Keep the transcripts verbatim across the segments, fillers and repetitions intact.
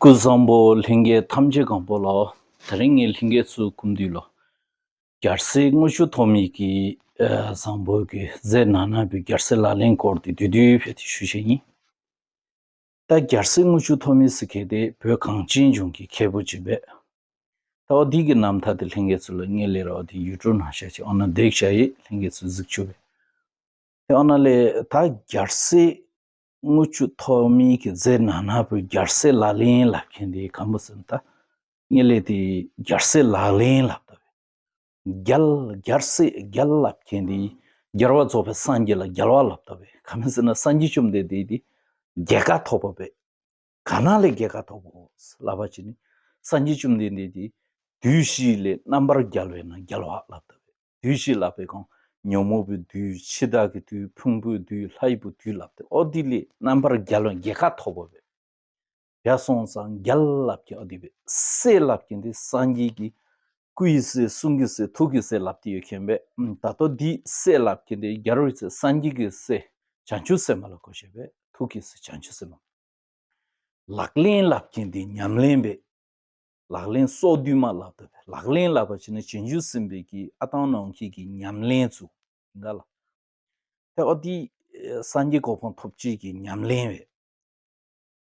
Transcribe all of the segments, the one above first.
སྐུ་གཟུགས་བཟང་པོ་ལྷན་རྒྱས་ཐམས་ཅད་གང་པོ་ལ། དེ་རིང་ངས་ལྷན་རྒྱས་ཚོའི་སྐུ་མདུན་ལ། རྒྱལ་སྲས་དངུལ་ཆུ་ཐོགས་མེད་ཀྱི་ཨ་བཟང་པོ་གི་མཛད་ན་ན་བུའི་རྒྱལ་སྲས་ལག་ལེན་སྐོར་དེ་བསྡུས་བསྡུས་བྱས་ཏེ་ཞུ་བྱེད་ཡིན། ད་རྒྱལ་སྲས་དངུལ་ཆུ་ཐོགས་མེད་ཟེར་མཁན་དེ་བོད་གངས་ཅན་ལྗོངས་ཀྱི་མཁས་པོ་ཅིག་རེད། ད་འོ་འདི་གི་རྣམ་ཐར་དེ་ལྷན་རྒྱས་ཚོ་ལ་སྔོན་ལ་ར་འོ་དེ་ཡུལ་གྲུ་ནང་བཤད་ཅིག་འོ་ན་འདེགས་བྱ་ཡིས་ལྷན་རྒྱས་ཚོ་གཟིགས་ཆོག་པས། དེ་འོ་ན་ལས་ད་རྒྱལ་སྲས་དངུལ་ཆུ་ཐོགས་མེད་ཀྱི་མཛད་ན་ན་བུའི་རྒྱལ་སྲས་ལག་ལེན་ལབ་མཁན་དེ་གང་པོ་ཟེར་ན་ད། སྔོན་ལས་དེ་རྒྱལ་སྲས་ལག་ལེན་ལབ་ད་བས། རྒྱལ་རྒྱལ་སྲས་རྒྱལ་ལབ་མཁན་དེ་རྒྱལ་བ་རྫོགས་པའི་སངས་རྒྱས་ལ་རྒྱལ་བ་ལབ་ད་བས། གང་པོ་ཟེར་ན་སངས་རྒྱས་བཅོམ་ལྡན་འདས་དེ་རྒྱལ་ཁ་ཐོབ་པ་བས། ག་ན་ལས་རྒྱལ་ཁ་ཐོབ་པོ་ལབ་པ་ཅི་ནི། སངས་རྒྱས་བཅོམ་ལྡན་འདས་དེ་དུས་བཞི་ལས་རྣམ་པར་རྒྱལ་བས་ན་རྒྱལ་བ་ལབ་ད་བས། དུས་བཞི་ལབ་པའི་གང་ཉོན་མོངས་པའི་དུས་འཆི་བདག་གི་དུས་ཕུང་པོའི་དུས་ལྷ་ཡི་བུ་དུས་ལབ་སྟེ་འོ་དེ་ལས་རྣམ་པར་རྒྱལ་བའི་རྒྱལ་ཁ་ཐོབ་པོ་བས། ཡ་སོང་ཙང་རྒྱལ་ལབ་ཀྱི་འོ་དེ་བས། སྲས་ལབ་ཀྱི་འདི་སངས་རྒྱས་ཀྱི་སྐུ་ཡི་སྲས་གསུང་གི་སྲས་ཐུགས་ཀྱི་སྲས་ལབ་སྟེ་ཡོད་མཁན་བས། ད་ལྟོ་འདི་སྲས་ལབ་ཀྱི་འདི་རྒྱལ་བའི་སྲས་སངས་རྒྱས་ཀྱི་སྲས་བྱང་ཆུབ་སེམས་དཔའ་ལ་གོ་ཤེས་པས། ཐུགས་ཀྱི་སྲས་བྱང་ཆུབ་སེམས་དཔའ། ལག་ལེན་ལབ་མཁན་དེ་ཉམས་ལེན་པས། ལག་ལེན་སོ་བདུན་མ་ལབ་ད་བས། ལག་ལེན་ལབ་པ་ཅི་ནི་བྱང་ཆུབ་སེམས་དཔའི་གི་ཨ་ཏང་ནང་མཁན་གྱི་ཉམས་ལེན་ཚུ་ཡིན་ག་ལ། དེ་འོ་དེ་སངས་རྒྱས་གོ་འཕང་ཐོབ་བྱེད་ཀྱི་ཉམས་ལེན་བས།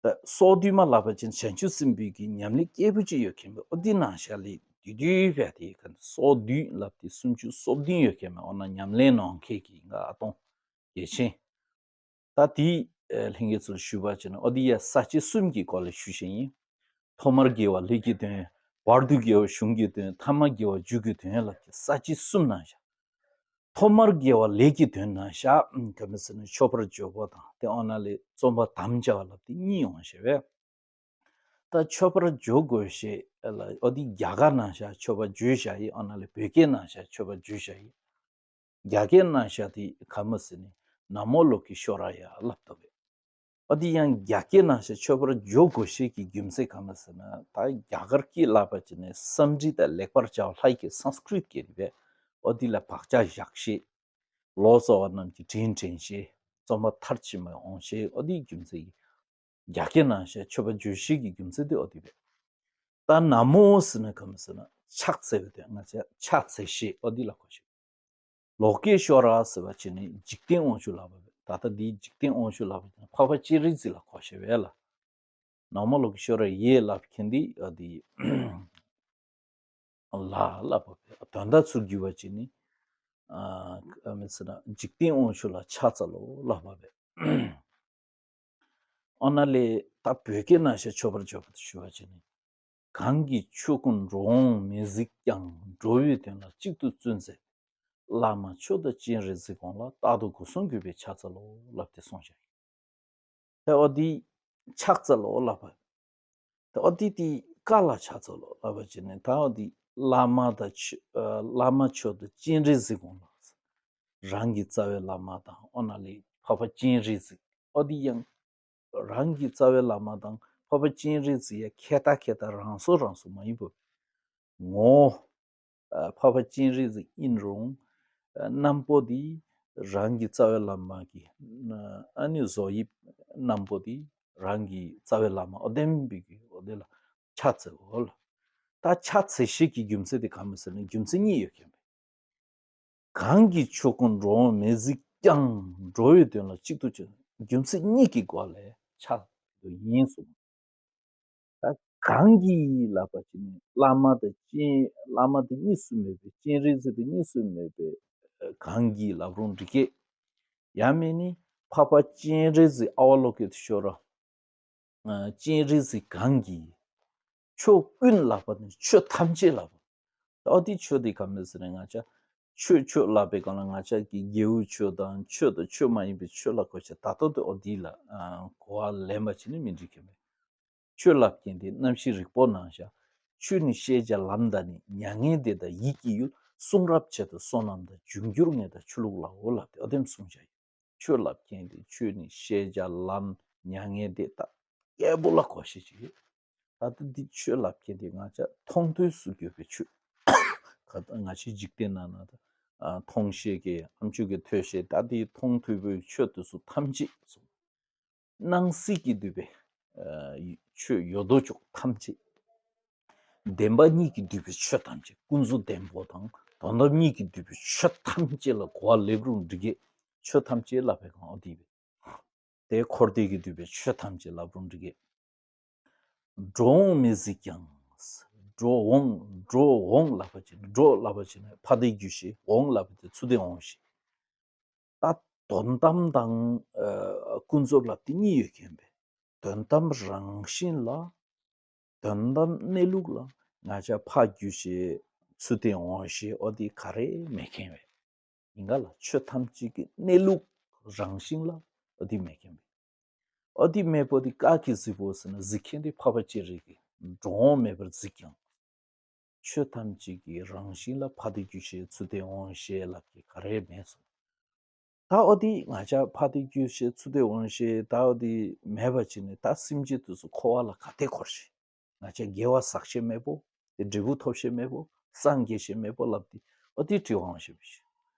ད་སོ་བདུན་མ་ལབ་པ་ཅི་ནི་བྱང་ཆུབ་སེམས་དཔའི་གི་ཉམས་ལེན་སྐྱེས་བུ་ཅིག་ཡོད་མཁན་བས། འོ་དེ་ནང་བཞག་ལས་བསྡུས་བསྡུས་བས་དེ་ག་སོ་བདུན་ལབ་དེ་སུམ་ཅུ་སོ་བདུན་ཡོད་མཁན་བས། འོ་ན་ཉམས་ལེན་ནང་མཁན་གྱི་ཡིན་ག་ཨ་ཏང་རྒྱལ་ཆེན། ད་དེའི་ལྷན་རྒྱས་ཚོར་ཞུས་པ་བྱས་ན་ཨོ་དི་ཡ་ས་བཅད་གསུམ་གྱི་སྐོར་ལ་ཞུ་བཞིན་ཡིན། ཐོག་མར་དགེ་བ་ལས་ཀྱི་དོན། བར་དུ་དགེ་བ་གཞུང་གི་དོན། ཐ་མ་དགེ་བ་མཇུག་གི་དོན་ལ་ས་བཅད་གསུམ་ནང་བཞག་ཐོག་མར་དགེ་བ་ལས་ཀྱི་དོན་ནང་བཞག་ག་མི་ཟེར་ན་མཆོད་པར་བརྗོད་པ་དང་དེ་ཨོ་ན་ལས་རྩོམ་པ་དམ་བཅའ་བ་ལབ་དེ་གཉིས་ཡོང་བ་ཞེས་པས། ད་མཆོད་པར་བརྗོད་དགོས་ཞེས་ལ་ཨོ་དི་རྒྱ་གར་ནང་བཞག་མཆོད་པར་བརྗོད་བཞག་ཡིན་ཨོ་ན་ལས་བོད་སྐད་ནང་བཞག་མཆོད་པར་བརྗོད་བཞག་ཡིན། རྒྱ་སྐད་ནང་བཞག་དེ་ག་མི་ཟེར་ནི། ན་མོ་ལོ་ཀི་ཤྭ་ར་ཡ་ལབ་ཏོ་བས། ཨོ་དི་ཡང་རྒྱ་སྐད་ནང་བཞག་མཆོད་པར་བརྗོད་དགོས་ཞེས་ཀྱི་རྒྱུ་མཚན་ག་མི་ཟེར་ན་ད་རྒྱ་གར་སྐད་ལབ་པ་ཅི་ནས་སམ་རི་ད་ལེགས་པར་བྱ་བ་ལྷ་ཡི་སང་སྐྲི་ཏ་སྐད་རེད་པས། ཨོ་དི་ལ་བག་ཆགས་བཞག་ཤེས། ལོ་ཙཱ་བ་རྣམས་ཀྱི་དྲིན་དྲན་ཤེས། རྩོམ་པ་མཐར་ཕྱིན་པ་འོང་ཤེས་ཨོ་དི་རྒྱུ་མཚན་གྱིས། རྒྱ་སྐད་ནང་བཞག་མཆོད་པ་བརྗོད་ཤེས་ཀྱི་རྒྱུ་མཚན་དེ་ཨོ་དི་བས། ད་ན་མོ་ཟེར་ན་ག་མི་ཟེར་ན་ཕྱག་འཚལ་བའི་དོན་ང་ཚོས་ཕྱག་འཚལ་ཤེས་ཨོ་དི་ལ་གོ་ཤེས། ལོ་ཀེ་ཤྭ་ར་ཟེར་བ་ཅི་ནི་འཇིག་རྟེན་དབང་ཕྱུག་ལབ་པ་བས། ད་ལྟ་འདིའི་འཇིག་རྟེན་དབང་ཕྱུག་ལབ་པ་ཅི་ནི་འཕགས་པ་སྤྱན་རས་གཟིགས་ལ་གོ་ཤེས་བས་ལ། ན་མོ་ལོ་ཀེ་ཤྭ་ར་ཡེ་ལབ་མཁན་འདི་ཨོ་དི་ལ་ལབ་པ་བས། དོན་དག་ཚུར་བསྒྱུར་བ་ཅི་ནི་ཨ་མི་ཟེར་ན་འཇིག་རྟེན་དབང་ཕྱུག་ལ་ཕྱག་འཚལ་ལོ་ལབ་པ་བས། ཨོ་ན་ལས་ད་བོད་སྐད་ནང་བཞག་མཆོད་པར་བརྗོད་པ་དེ་ཞུ་བ་བྱས་ནས། གང་གི་ཆོས་ཀུན་འགྲོ་འོང་མི་གཟིགས་ཀྱང་། འགྲོ་བའི་དོན་ལ་གཅིག་ཏུ་བརྩོན་མཛད། བླ་མ་མཆོག་དང་སྤྱན་རས་གཟིགས་དགོངས་ལ། རྟག་ཏུ་སྒོ་གསུམ་གུས་པས་ཕྱག་འཚལ་ལོ་ལབ་སྟེ་གསུངས་བཞག་ད་ཨོ་དི་ཕྱག་འཚལ་ལོ་ལབ་པ། ད་ཨོ་དི་དེ་ཀ་ལ་ཕྱག་འཚལ་ལོ་ལབ་པ་བྱས་ནས་ད་ཨོ་དི་བླ་མ་དང་ཆོས་ཨ་བླ་མ་མཆོག་དང་སྤྱན་རས་གཟིགས་དགོངས་ལ། རང་གི་རྩ་བའི་བླ་མ་དང་ཨོ་ན་ལས་འཕགས་པ་སྤྱན་རས་གཟིགས་ཨོ་དི་ཡང་། རང་གི་རྩ་བའི་བླ་མ་དང་འཕགས་པ་སྤྱན་རས་གཟིགས་ཡ་ཁྱད་ད་ཁྱད་ད་རང་སོ་རང་སོ་མ་ཡིན་པ། ངོ་། ཨ་འཕགས་པ་སྤྱན་རས་གཟིགས་ཡིན་རུང་། ཨ་རྣམ་པོ་འདི་རང་གི་རྩ་བའི་བླ་མ་གི་ཨ་ནི་བཟོ་དབྱིབས་རྣམ་པོ་འདི་རང་གི་རྩ་བའི་བླ་མ་ཨོ་དེམ་པའི་གི་ཨོ་དེ་ལ་ཕྱག་འཚལ་འོ་ལ། ད་ཕྱག་འཚལ་ཤེས་ཀྱི་རྒྱུ་མཚན་དེ་ག་མི་ཟེར་ན་རྒྱུ་མཚན་གཉིས་ཡོད་མཁན་པས། གང་གི་ཆོས་ཀུན་འགྲོ་འོང་མི་གཟིགས་ཀྱང་། འགྲོ་བའི་དོན་ལ་གཅིག་ཏུ་བྱོན། རྒྱུ་མཚན་གཉིས་ཀྱི་སྒོ་ལས་ཕྱག་ཏུ་ཡིན་གསུངས། ད་གང་གིས་ལབ་པ་ཅི་ནི་བླ་མ་དང་སྤྱན་བླ་མ་དང་གཉིས་སུ་མེད་པའི་སྤྱན་རས་གཟིགས་དང་གཉིས་སུ་མེད་པའི་གང་གིས་ལབ་རུང་འགྲིག་གས། ཡང་མིན་ནི་འཕགས་པ་སྤྱན་རས་གཟིགས་ཨ་བ་ལོ་ཀེ་ཏུ་ཤྭ་ར། སྤྱན་རས་གཟིགས་གང་གིས། ཆོས་ཀུན་ལབ་པ་ནི་ཆོས་ཐམས་ཅད་ལབ་པ། ད་འོ་དེ་ཆོས་དེ་ག་མི་ཟེར་ན་ང་ཅག་ཆོས་ཆོས་ལབ་པའི་སྒང་ལ་ང་ཅག་གི་དགེ་བའི་ཆོས་དང་ཆོས་དང་ཆོས་མ་ཡིན་པའི་ཆོས་ལ་གོ་ཆ་ད་ལྟོ་དེ་འོ་དེ་ལ་གོ་བ་ལེན་པ་བྱས་ནས་མི་འགྲིག་གི་མེད། ཆོས་ལབ་མཁན་དེ་རྣམ་ཤེས་རིག་པོ་ནང་བཞག་ཆོས་ནི་ཤེས་བྱ་ལམ་དང་ནི། མྱ་ངན་འདས་དང་ཡིད་ཀྱི་ཡུལ། གསུང་རབ་ཆེ་དང་བསོད་ནམས་དང་། འབྱུང་འགྱུར་ངེས་དང་ཆོས་ལུགས་ལའོ་ལབ་སྟེ་འོ་དེམ་གསུངས་བཞག་ཡོད། ཆོས་ལབ་མཁན་དེ་ཆོས་ནི་ཤེས་བྱ་ལམ་མྱ་ངན་འདས་ད་སྐྱེས་བུ་ལ་གོ་ཤེས་ཅིག་ཡོད། ད་ལྟ་འདི་ཆོས་ལབ་མཁན་དེ་ང་ཅག་མཐོང་ཐོས་སུ་གྱུར་པའི་ཆོས། ག་ད་ང་ཅག་འཇིག་རྟེན་ནང་ན་ད་མཐོང་ཤེས་ཀྱི་ཨམ་ཅོག་གི་ཐོས་ཤེས་ད་དེ་མཐོང་ཐོས་པའི་ཆོས་དེ་ཚོ་ཐམས་ཅད་སོང་། སྣང་སྲིད་ཀྱིས་བསྡུས་པའི་ ཆོས་ཡོད་དོ་ཅོག་ཐམས་ཅད། བདེན་པ་གཉིས་ཀྱིས་བསྡུས་པའི་ཆོས་ཐམས་ཅད། ཀུན་རྫོབ་བདེན་པ་དང་དོན་དམ་གཉིས་ཀྱིས་བསྡུས་པའི་ཆོས་ཐམས་ཅད་ལ་གོ་བ་ལེན་རུང་འགྲིག་གི། ཆོས་ཐམས་ཅད་ལབ་པའི་གང་འོ་དེ་ཡིན་པས། དེ་འཁོར་འདས་ཀྱིས་བསྡུས་པའི་ཆོས་ཐམས་ཅད་ལབ་རུང་འགྲིག་གི། འགྲོ་འོང་མི་གཟིགས་ཀྱང་། འགྲོ་འོང་འགྲོ་འོང་ལབ་པ་ཅིག་ནི། འགྲོ་ལབ་པ་ཅིག་ནི་ཕ་དེ་རྒྱུ་བྱེད། འོང་ལབ་པ་དེ་ཚུར་དེ་འོང་བྱེད། ད་དོན་དམ་དང་ཨ་ཀུན་རྫོབ་ལབ་དེ་གཉིས་ཡོད་མཁན་པས། དོན་དམ་རང་བཞིན་ལ། དོན་དམ་གནས་ལུགས་ལ་ང་ཅག་ཕ་རྒྱུ་བྱེད་ཚུར་དེ་འོང་བྱེད་འོ་དེ་ག་རེ་མེད་མཁན་བས། ཡིན་ག་ལ། ཆོས་ཐམས་ཅད་ཀྱི་གནས་ལུགས་རང་བཞིན་ལ་འོ་དེ་མེད་མཁན་པས། འོ་དེ་མེད་པོ་དེ་ག་གིས་གཟིགས་པོ་ཟེར་ན། གཟིགས་མཁན་དེ་འཕགས་པ་སྤྱན་རས་གཟིགས་གིས། འགྲོ་འོང་མེད་པར་གཟིགས་ཀྱང་། ཆོས་ཐམས་ཅད་ཀྱི་རང་བཞིན་ལ་ཕ་དེ་རྒྱུ་བྱེད་ཚུར་དེ་འོང་བྱེད་ལབ་ཀྱི་ག་རེ་མེད་སོང་། ད་འོ་དེ་ང་ཅག་ཕ་དེ་རྒྱུ་བྱེད་ཚུར་དེ་འོང་བྱེད་ད་འོ་དེ་མེད་པ་ཅིག་ནི། ད་སེམས་ཅན་དེ་ཚོ་འཁོར་བ་ལ་ག་དེ་འཁོར་བྱེད། ང་ཅག་དགེ་བ་བསགས་བྱེད་མེད་པོ། དེ་འབྲས་བུ་ཐོབ་བྱེད་མེད་པོ། སངས་རྒྱས་བྱེད་མེད་པོ་ལབ་དེ་འོ་དེ་དྲི་བ་འོང་བྱེད་པ་ཞིག།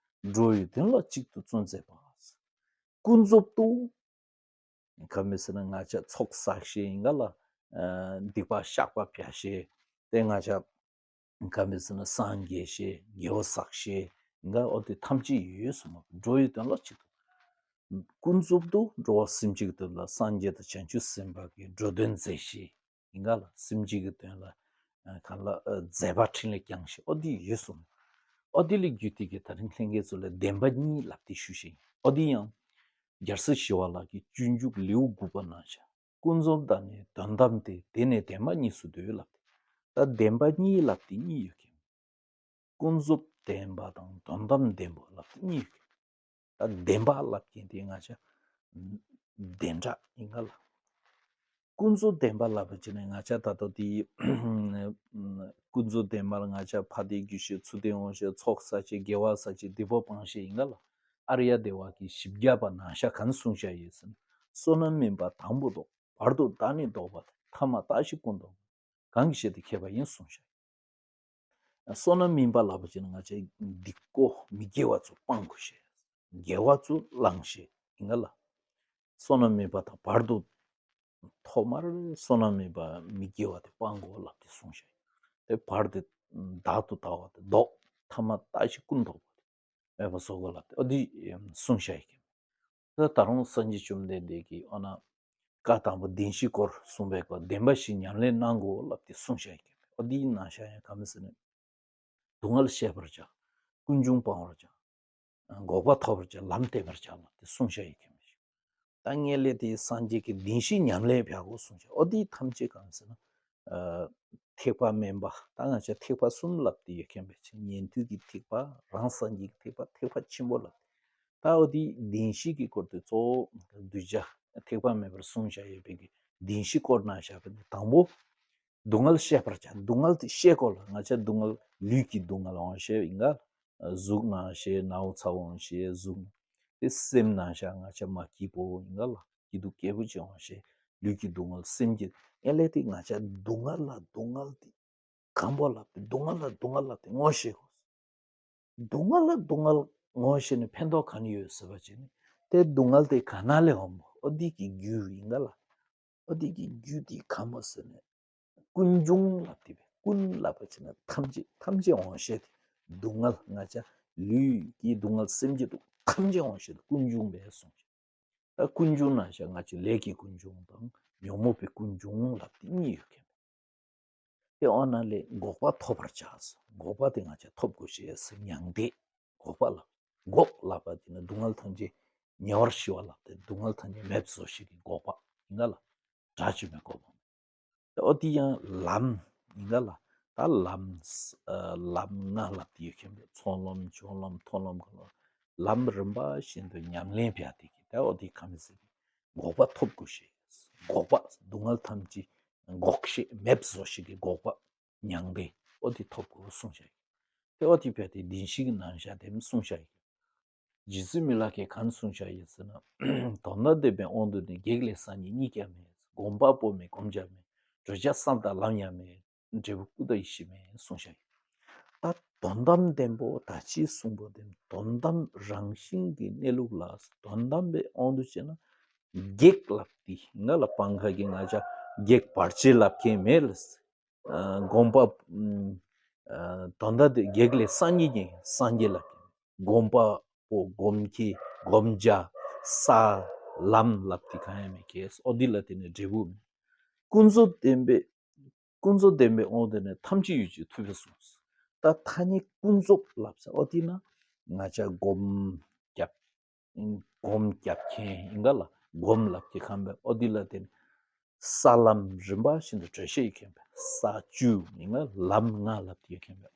འགྲོ་བའི་དོན་ལ་གཅིག་ཏུ་བརྩོན་མཛད་པ། ཀུན་རྫོབ་ཏུ། ག་མི་ཟེར་ན་ང་ཅག་ཚོགས་བསགས་བྱེད་ཡིན་ག་ལ། ཨ་སྡིག་པ་བཤགས་པ་བྱ་བྱེད། དེ་ང་ཅག་ག་མི་ཟེར་ན་སངས་རྒྱས་བྱེད། དགེ་བ་བསགས་བྱེད་ཡིན་ག་འོ་དེ་ཐམས་ཅད་ཡོད་གསུངས་པ། འགྲོ་བའི་དོན་ལ་གཅིག་ཏུ། ཀུན་རྫོབ་ཏུ་འགྲོ་བ་སེམས་ཅན་གྱི་དོན་ལ་སངས་རྒྱས་དང་བྱང་ཆུབ་སེམས་དཔའ་གིས་འགྲོ་དོན་མཛད་བྱེད་ཡིན་ག་ལ། སེམས་ཅན་གྱི་དོན་ལ་ཨ་གང་ལ་ཨ་མཛད་པ་འཕྲིན་ལས་བསྐྱངས་བྱེད་འོ་དེ་ཡོད་གསུངས། འོ་དེ་ལས་བརྒྱུད་དེ་གི་ད་རིང་ལྷན་རྒྱས་ཚོ་ལ་བདེན་པ་གཉིས་ལབ་དེ་ཞུ་བྱེད་ཡིན། འོ་དེ་ཡང་རྒྱལ་སྲས་ཞི་བ་ལྷ་གིས་སྤྱོད་འཇུག་ལེའུ་དགུ་པ་ནང་བཞིན། ཀུན་རྫོབ་དང་ནི་དོན་དམ་སྟེ། དེ་ནི་བདེན་པ་གཉིས་སུ་འདོད་ལབ་སྟེ། ད་བདེན་པ་གཉིས་ལབ་སྟེ་གཉིས་ཡོད་མཁན། ཀུན་རྫོབ་བདེན་པ་དང་དོན་དམ་བདེན་པ་ལབ་སྟེ་གཉིས་ཡོད་མཁན། ད་བདེན་པ་ལབ་མཁན་དེ་ང་ཅག་བདེན་གྲགས་ཡིན་ག་ལ། ཀུན་རྫོབ་བདེན་པ་ལབ་པ་ཅིག་ནི་ང་ཅག་ད་ལྟ་དེ་ཀུན་རྫོབ་བདེན་པ་ལ་ང་ཅག་ཕ་དེ་རྒྱུ་བྱེད་ཚུར་དེ་འོང་བྱེད་ཚོགས་བསགས་བྱེད་དགེ་བ་བསགས་བྱེད་སྡིག་པ་སྤང་བྱེད་ཡིན་ག་ལ། ཨཱརྱ་དེ་བ་གིས་བཞི་བརྒྱ་པ་ནང་བཞིན་གང་གསུངས་བཞག་ཡོད་ཟེར་ན། བསོད་ནམས་མིན་པ་དང་པོ་བཟློག། བར་དུ་བདག་ནི་བཟློག་པ་དང་། ཐ་མ་བརྟགས་ཤིང་ཀུན་བཟློག་པ། གང་གིས་བཤད་དེ་མཁས་པ་ཡིན་གསུངས་བཞག་ཡོད། བསོད་ནམས་མིན་པ་ལབ་པ་ཅིག་ནི་ང་ཅག་སྡིག་པ་མི་དགེ་བ་ཚོ་སྤང་དགོས་བྱེད། དགེ་བ་ཚོ་བླང་བྱེད་ཡིན་ག་ལ། བསོད་ནམས་མིན་པ་དང་བར་དུ་ཐོག་མར་བསོད་ནམས་མིན་པ་མི་དགེ་བ་དེ་སྤང་དགོས་ལབ་སྟེ་གསུངས་བཞག་ཡོད། དེ་བར་དུ་བདག་ཏུ་ལྟ་བ་དེ་བཟློག། ཐ་མ་བརྟགས་ཤིང་ཀུན་བཟློག་པ་དེ་མེད་པ་བཟོ་དགོས་ལབ་སྟེ་འོ་དེ་གསུངས་བཞག་ཡོད་མཁན། ད་ད་རུང་སངས་རྒྱས་བཅོམ་ལྡན་འདས་ཀྱིས་འོ་ན་བཀའ་དང་པོ་བདེན་བཞིའི་སྐོར་གསུངས་པའི་སྐོར་བདེན་པ་བཞི་ཉམས་ལེན་གནང་དགོས་ལབ་སྟེ་གསུངས་བཞག་ཡོད་མཁན། འོ་དེའི་ནང་བཞིན་ཡང་ག་མི་ཟེར་ན། སྡུག་བསྔལ་ཤེས་པར་བྱ། ཀུན་འབྱུང་སྤང་བར་བྱ། འགོག་པ་ཐོབ་པར་བྱ། ལམ་བསྟེན་པར་བྱ་ལབ་སྟེ་གསུངས་བཞག་ཡོད་མཁན་ཞིག། ད་ངེས་ལེགས་དེ་སངས་རྒྱས་ཀྱི་བདེན་བཞི་ཉམས་ལེན་བྱ་དགོས་གསུངས་བཞག་འོ་དེ་ཐམས་ཅད་གང་ཟེར་ན། ཨ་ཐེག་པ་དམན་པ། ད་ང་ཅག་ཐེག་པ་གསུམ་ལབ་སྟེ་ཡོད་མཁན་པས། ཉན་ཐོས་ཀྱི་ཐེག་པ། རང་སངས་རྒྱས་ཀྱི་ཐེག་པ། ཐེག་པ་ཆེན་པོ་ལབ་སྟེ། ད་འོ་དེ་བདེན་བཞི་གི་སྐོར་དེ་གཙོ་བོ་གདུལ་བྱ་ཐེག་པ་དམན་པར་གསུངས་བཞག་ཡོད་པའི་གི་བདེན་བཞི་སྐོར་ནང་བཞག་པ་ནི་དང་པོ། སྡུག་བསྔལ་ཤེས་པར་བྱ། སྡུག་བསྔལ་དེ་ཤེས་དགོས་ལ། ང་ཅག་སྡུག་བསྔལ་ལུས་ཀྱི་སྡུག་བསྔལ་འོང་བྱེད་ཡིན་ག་གཟུགས་ནང་བཞིན་ནའུ་ཚ་འོང་བྱེད་གཟུགས། དེ་སེམས་ནང་བཞིན་ང་ཅག་མ་སྐྱིད་པོ་ཡིན་ག་ལ་སྐྱིད་སྡུག་སྐྱེ་བོ་ཅིག་འོང་བྱེད། ལུས་ཀྱི་སྡུག་བསྔལ་སེམས་ཀྱི། ངེས་ལེགས་དེ་ང་ཅག་སྡུག་བསྔལ་ལ་སྡུག་བསྔལ་དེ་གང་པོ་ལབ་སྟེ་སྡུག་བསྔལ་ལ་སྡུག་བསྔལ་ལབ་སྟེ་ངོ་ཤེས་དགོས། སྡུག་བསྔལ་ལ་སྡུག་བསྔལ་ངོ་ཤེས་ནས་ཕན་ཐོགས་ག་ནི་ཡོད་ཟེར་བ་ཅིག་ནི། དེ་སྡུག་བསྔལ་དེ་ག་ན་ལས་འོང་མོ། འོ་དེ་གི་རྒྱུ་ཡིན་ག་ལ། འོ་དེ་གི་རྒྱུ་དེ་ག་མོ་ཟེར་ནས། ཀུན་འབྱུང་ལབ་དེ་བས། ཀུན་ལབ་པ་ཅིག་ན་ཐམས་ཅད་ཐམས་ཅད་འོང་བྱེད་དེ། སྡུག་བསྔལ་ང་ཅག་ལུས་ཀྱི་སྡུག་བསྔལ་སེམས་ཀྱི་སྡུག་ཐམས་ཅད་འོང་བྱེད་དེ་ཀུན་འབྱུང་བས་གསུངས། ད་ཀུན་འབྱུང་ནང་བཞིན་ང་ཅག་ལས་ཀྱི་ཀུན་འབྱུང་དང་ཉོན་མོངས་པའི་ཀུན་འབྱུང་ལབ་དེ་གཉིས་ཡོད་མཁན། དེ་འོ་ན་ལས་འགོག་པ་ཐོབ་པར་བྱ། འགོག་པ་དེ་ང་ཅག་ཐོབ་དགོས་ཤེས་སུ་མྱང་འདས། འགོག་པ་ལ། འགོག་ལབ་པ་དེ་ནི་སྡུག་བསྔལ་ཐམས་ཅད་ཉེ་བར་ཞི་བ་ལབ་སྟེ་སྡུག་བསྔལ་ཐམས་ཅད་མེད་པ་བཟོ་ཤེས་ཀྱི་འགོག་པ་ཡིན་ག་ལ། དགྲ་བཅོམ་པའི་འགོག་པ། དེ་འོ་དེ་ཡང་ལམ་ཡིན་ག་ལ། ད་ལམ་ལམ་ལྔ་ལབ་དེ་ཡོད་མཁན་པས། ཚོགས་ལམ་སྦྱོར་ལམ་མཐོང་ལམ་གང་ལ། ལམ་རིམ་པ་བཞིན་དུ་ཉམས་ལེན་བྱ་དེ་གི་ད་འོ་དེ་ག་མི་ཟེར་གི། འགོག་པ་ཐོབ་དགོས་ཤེས། འགོག་པ་སྡུག་བསྔལ་ཐམས་ཅད་འགོག་ཤེས་མེད་པ་བཟོ་ཤེས་ཀྱི་འགོག་པ་མྱང་འདས་འོ་དེ་ཐོབ་དགོས་གསུངས་བཞག་ཡོད། དེ་འོ་དེ་བས་དེ་བདེན་བཞི་གི་རྣམ་གཞག་དེ་གསུངས་བཞག་ཡོད། རྗེ་བཙུན་མི་ལ་གིས་གང་གསུངས་བཞག་ཡོད་ཟེར་ན། དོན་དམ་བདེན་པའི་དབང་དུ་ནི། གེགས་ལས་སང་ཉིན་གཉིད་ཀྱང་མེད། སྒོམ་པ་པོ་མེད་སྒོམ་བྱ་མེད། བགྲོད་བྱ་བསམ་དང་ལམ་ཡང་མེད། འབྲས་བུ་སྐུ་དང་ཡེ་ཤེས་མེད་གསུངས་བཞག་ཡོད། ད་དོན་དམ་བདེན་པོ་ད་ཅི་གསུངས་པ་དེ་དོན་དམ་རང་བཞིན་གྱི་གནས་ལུགས་ལ་དོན་དམ་པའི་དབང་དུ་བྱས་ན། བགེགས་ལབ་དེ་ང་ལ་སྤང་ཁ་གི་ང་ཅག་བགེགས་བར་ཆད་ལབ་མཁན་མེད་ལ། ཨ་སྒོམ་པ། ཨ་དོན་དག་དེ་བགེགས་ལས་སངས་རྒྱས་ཀྱི་སངས་རྒྱས་ལབ་མཁན། སྒོམ་པ་པོ་སྒོམ་ཁྱི་སྒོམ་རྒྱ་ས་ལམ་ལབ་དེ་གང་ཡང་མེད་ཀྱི། ཨོ་དེ་ལ་དེ་ནས་འབྲས་བུ་མེད། ཀུན་རྫོབ་བདེན་པའི་ཀུན་རྫོབ་བདེན་པའི་དབང་དུ་ནས་ཐམས་ཅད་ཡོད་ཅེས་ཐུབ་པས་གསུངས། ད་ཐ་སྙད་ཀུན་རྫོབ་ལབ་ས་ཨོ་དེ་ན་ང་ཅག་སྒོམ་རྒྱབ། སྒོམ་རྒྱབ་མཁན་ཡིན་ག་ལ་སྒོམ་ལབ་ཀྱི་ཁམས་པས་ཨོ་དེ་ལ་བརྟེན། ས་ལམ་རིམ་པ་བཞིན་དུ་བགྲོད་བྱེད་ཡོད་མཁན་པས་ས་བཅུ་ཡིན་ག་ལམ་ལྔ་ལབ་ཀྱི་ཡོད་མཁན་པས།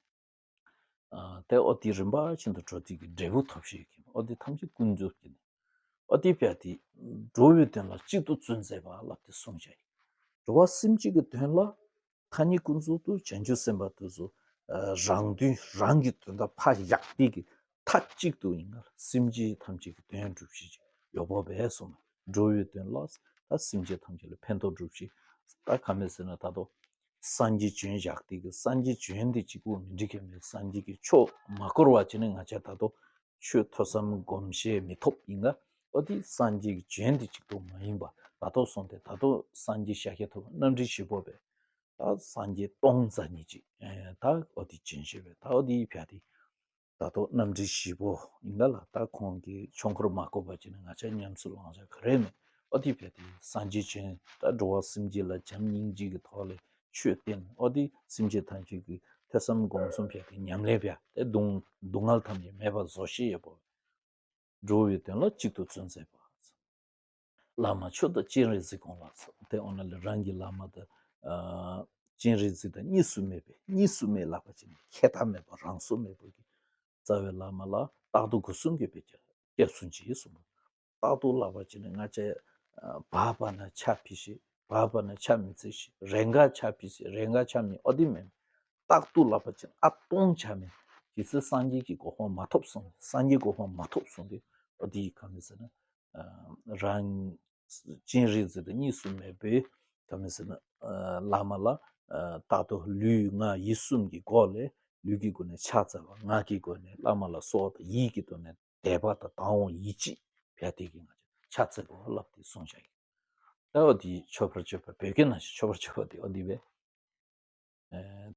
ཨ་དེ་ཨོ་དེ་རིམ་པ་བཞིན་དུ་འགྲོ་དུས་ཀྱི་འབྲས་བུ་ཐོབ་བྱེད་ཡོད་མཁན་པས་ཨོ་དེ་ཐམས་ཅད་ཀུན་རྫོབ་ཀྱི་ནི། ཨོ་དེ་བས་དེ་འགྲོ་བའི་དོན་ལ་གཅིག་ཏུ་བརྩོན་མཛད་པ་ལབ་དེ་གསུངས་བྱ་ཡིན། འགྲོ་བ་སེམས་ཅན་གྱི་དོན་ལ། ཐ་སྙད་ཀུན་རྫོབ་ཏུ་བྱང་ཆུབ་སེམས་དཔའ་དེ་ཚོ་རང་དོན་རང་གི་དོན་དག་ཕར་བཞག་སྟེ་གི་མཐའ་གཅིག་ཏུ་ཡིན་ན་སེམས་ཅན་ཐམས་ཅད་ཀྱི་དོན་སྒྲུབ་བྱེད་ཀྱི་ཡོད་པོ་བས་སོང་། འགྲོ་བའི་དོན་ལ་ད་སེམས་ཅན་ཐམས་ཅད་ལ་ཕན་ཐོགས་སྒྲུབ་བྱེད། ད་ག་མེད་ཟེར་ན་ད་དུ་སངས་རྒྱས་བྱོན་བཞག་སྟེ་གི་སངས་རྒྱས་བྱོན་དེ་གཅིག་པུ་མི་འགྲིག་གི་མེད། སངས་རྒྱས་ཀྱི་ཆོས་མ་བསྐོར་བ་བྱས་ནས་ང་ཅག་ད་དུ་ཆོས་ཐོས་བསམ་སྒོམ་བྱེད་མི་ཐོབ་ཡིན་ག་ཨོ་དེ་སངས་རྒྱས་ཀྱི་བྱོན་དེ་གཅིག་པུ་མ་ཡིན་པ་ད་དུ་སོང་སྟེ་ད་དུ་སངས་རྒྱས་ཤཱཀྱ་ཐུབ་པ་རྣམ་འདྲེན་བཞི་པོ་བས། ད་སངས་རྒྱས་སྟོང་རྩ་གཉིས་ཅིག་ད་ཨོ་དེ་བྱིན་ཞེས་པས་ད་ཨོ་དེ་ཕྱ་དེ། ད་དུ་རྣམ་འདྲེན་བཞི་པོ་ཡིན་ག་ལ་ད་ཁོང་གི་ཆོས་འཁོར་མ་བསྐོར་བ་བྱས་ནས་ང་ཅག་ཉམས་སུ་བླང་བྱ་ག་རེ་མེད། ཨོ་དེ་ཕྱ་དེ་སངས་རྒྱས་བྱོན་ད་འགྲོ་བ་སེམས་ཅན་ལ་བྱམས་སྙིང་རྗེ་གི་ཐོག་ལས་ཆོས་བསྟན་ཨོ་དེ་སེམས་ཅན་ཐམས་ཅད་ཀྱི་ཐོས་བསམ་སྒོམ་གསུམ་ཕྱ་དེ་ཉམས་ལེན་ཕྱ་དེ་སྡུག་སྡུག་བསྔལ་ཐམས་ཅད་མེད་པར་བཟོ་ཤེས་ཡོད་པོ། འགྲོ་བའི་དོན་ལ་གཅིག་ཏུ་བརྩོན་མཛད་པ། བླ་མ་མཆོག་དང་སྤྱན་རས་གཟིགས་དགོངས་ལ་གསོལ། དེ་འོ་ན་ལས་རང་གི་བླ་མ་དང་སྤྱན་རས་གཟིགས་དང་གཉིས་སུ་མེད་པའི་གཉིས་སུ་མེད་ལབ་པ་ཅིག་ནི་ཁྱད་པར་མེད་པ་རང་སོ་མེད་པ་གི་རྩ་བའི་བླ་མ་ལ་རྟག་ཏུ་སྒོ་གསུམ་གྱི་དཔེ་བྱ་སྐྱབས་སུ་མཆི་གསུངས་པ། རྟག་ཏུ་ལབ་པ་ཅིག་ནི་ང་ཅག་བབ་པ་ན་ཆ་ཕི་ཤི་བབ་པ་ན་ཆ་མི་ཚེ་ཤི་རེ་འགའ་ཆ་ཕི་ཤི་རེ་འགའ་ཆ་མི་ཨོ་དེ་མེད། རྟག་ཏུ་ལབ་པ་ཅིག་ཨ་སྟོང་ཆ་མེད། ཇི་སྲིད་སངས་རྒྱས་ཀྱི་གོ་འཕང་མ་ཐོབ་སོང་སངས་རྒྱས་གོ་འཕང་མ་ཐོབ་སོང་སྟེ་ཨོ་དེ་ག་མི་ཟེར་ན། རང་སྤྱན་རས་གཟིགས་དང་གཉིས་སུ་མེད་པའི་ག་མི་ཟེར་ན་བླ་མ་ལ་རྟག་ཏུ་ལུས་ངག་ཡིད་གསུམ་གྱི་སྒོ་ལས་ལུས་ཀྱི་སྒོ་ནས་ཕྱག་འཚལ་བ་ངག་གི་སྒོ་ནས་བླ་མ་ལ་གསོལ་བ་དང་ཡིད་ཀྱི་སྒོ་ནས་དད་པ་དང་དང་བ་ཡིད་ཆེས་ཕྱག་དེ་གི་ང་ཚོ་ཕྱག་འཚལ་དགོས་ལབ་སྟེ་གསུངས་བཞག་ཡིན། ད་འོ་དེ་མཆོད་པར་བརྗོད་པ་བོད་སྐད་ནང་བཞིན་མཆོད་པར་བརྗོད་པ་དེ་འོ་དེ་བས།